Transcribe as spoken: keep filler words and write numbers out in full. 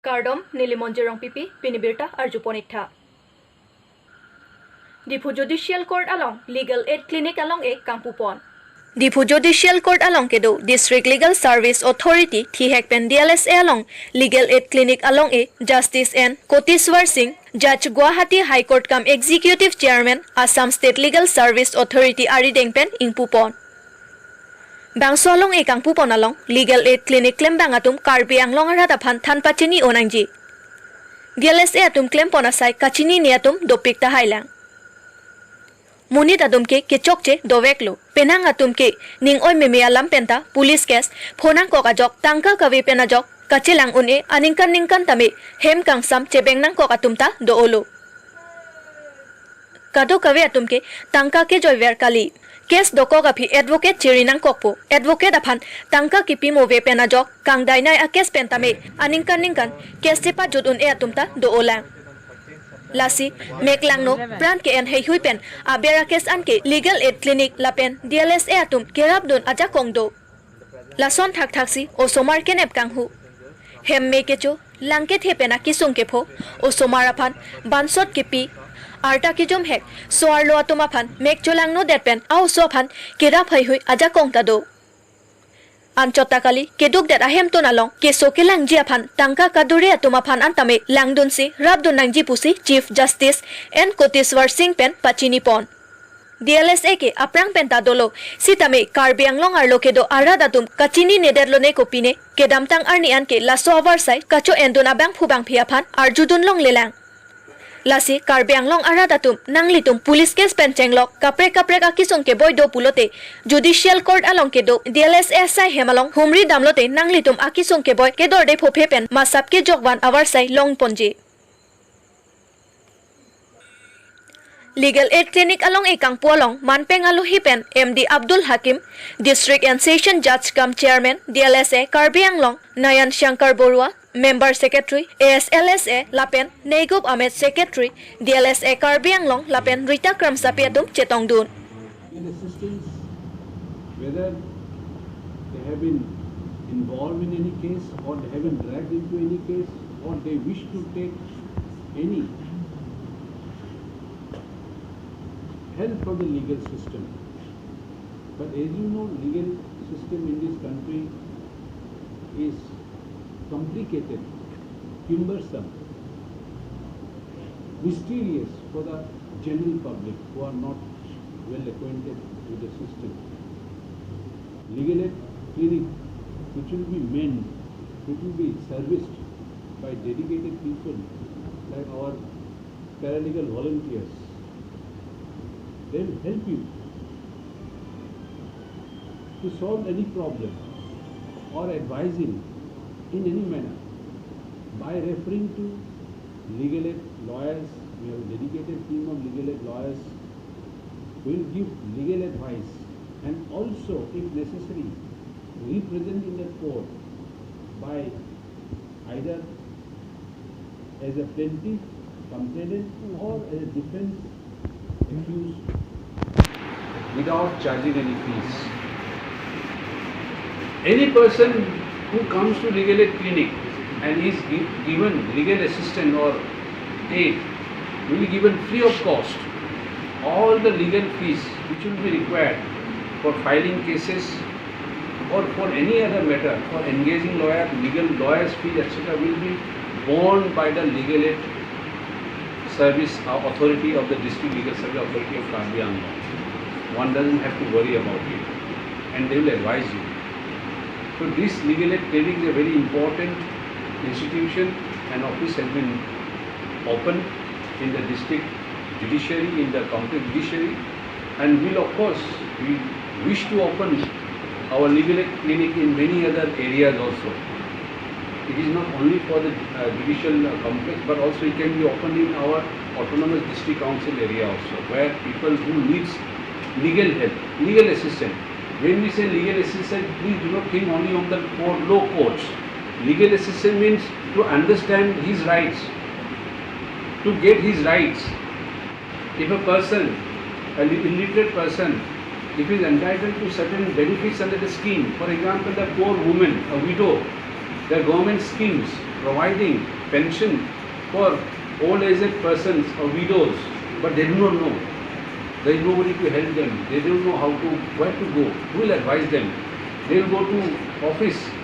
Kardom, neli Monjirong P P, pini birta arjupon iktha. Diphu Judicial Court along Legal Aid Clinic along-e kangpupon. Diphu Judicial Court along kedo District Legal Service Authority thihek pen D L S A along Legal Aid Clinic along-e Justice N Koteswar Singh, Judge Guwahati High Court cum Executive Chairman Assam State Legal Service Authority arideng pen ingpupon. Bangso along-e kangpupon along Legal Aid Clinic klembang atum Karbi Anglong arat aphan than pachini-o nangji. D L S A atum klempon asai kachinine atum dopik tahai lang. Monit atum ke kechokche doveklo. Penang atum ke ning oi meme alam penta police case phonangkok ajok, tangka kave pen ajok kachelang un-e, aningkan ningkan tame hem kangsam chebeng nangkok atum ta do-olo. Kadokave atum ke tangka kejoiver kali. Case dokok aphi advocate chiri nangkokpo. Advocate aphan tangka kipi mo ave pen ajok kangdainai a-case pen tame aningkan ningkan case chepajut un-e atum ta do-o lang. Lasi mek langno pran ke-en heihui pen aber a-case anke Legal Aid Clinic lapen D L S A atum kerapdun ajakong do. Lason thakthaksi osomar kenep kanghu, hem me kecho, lang kethe pen akisung kepho, osomar aphan bansot kipi, arta kijom hek, so-arlo atum aphan mek cholangnodet pen a-oso aphan kerap heihui ajakong ta do. Anchot ta kali, kedukdet ahemtun along keso kelangji aphan tangka kadure atum aphan an tame langdunsi rapdun nangji pusi Chief Justice N Koteswar Singh pen pachinipon. D L S A ke aphrang penta dolo, sitame Karbi Anglong arlo kedo arat atum kachinine detlone kopine, kedamtang arni anke laso avarsai kacho-endun abangphu bangphi aphan arjudun longlelang. Lasi Karbi Anglong arat atum nanglitum police case pen chenglok, kaprek kaprek akisung keboi do pulote, Judicial Court along kedo D L S A asai hem along humri damlote nanglitum akisung keboi kedorde phophe pen masap kejokvan avarsai longponji. Legal Aid Clinic along-e kangpu along manpeng alohi pen M D Abdul Hakim, District and Session Judge cum Chairman, D L S A Karbi Anglong, Nayan Shankar Borua, Member Secretary, A S L S A, lapen Neigup Ahmed, Secretary, D L S A Karbi Anglong, lapen Rita Kramsapi atum chetongdun. Legal assistance, whether they have been involved in any case or they have been dragged into any case or they wish to take any help from the legal system. But as you know, legal system in this country is complicated, cumbersome, mysterious for the general public who are not well acquainted with the system. Legal Aid Clinic, which will be manned, which will be serviced by dedicated people like our paralegal volunteers, they will help you to solve any problem or advising in any manner by referring to Legal Aid lawyers. We have a dedicated team of Legal Aid lawyers who will give legal advice and also, if necessary, represent in the court by either as a plaintiff, complainant, or as a defense accused without charging any fees. Any person who comes to Legal Aid Clinic and is gi- given legal assistance or aid will be given free of cost. All the legal fees which will be required for filing cases or for any other matter, for engaging lawyer, legal lawyers' fees, et cetera, will be borne by the Legal Aid Service uh, Authority of the District Legal Service Authority of Karbi Anglong. One doesn't have to worry about it, and they will advise you. So this Legal Aid Clinic is a very important institution. An office has been opened in the district judiciary, in the county judiciary, and will, of course, we wish to open our Legal Aid Clinic in many other areas also. It is not only for the uh, judicial uh, complex, but also it can be opened in our autonomous district council area also, where people who needs legal help, legal assistance. When we say legal assistance, please do not think only on the court, law courts. Legal assistance means to understand his rights, to get his rights. If a person, an illiterate person, if he is entitled to certain benefits under the scheme, for example, a poor woman, a widow, There are government schemes providing pension for old aged persons or widows, but they do not know. There is nobody to help them. They don't know how to, where to go, who will advise them. They will go to office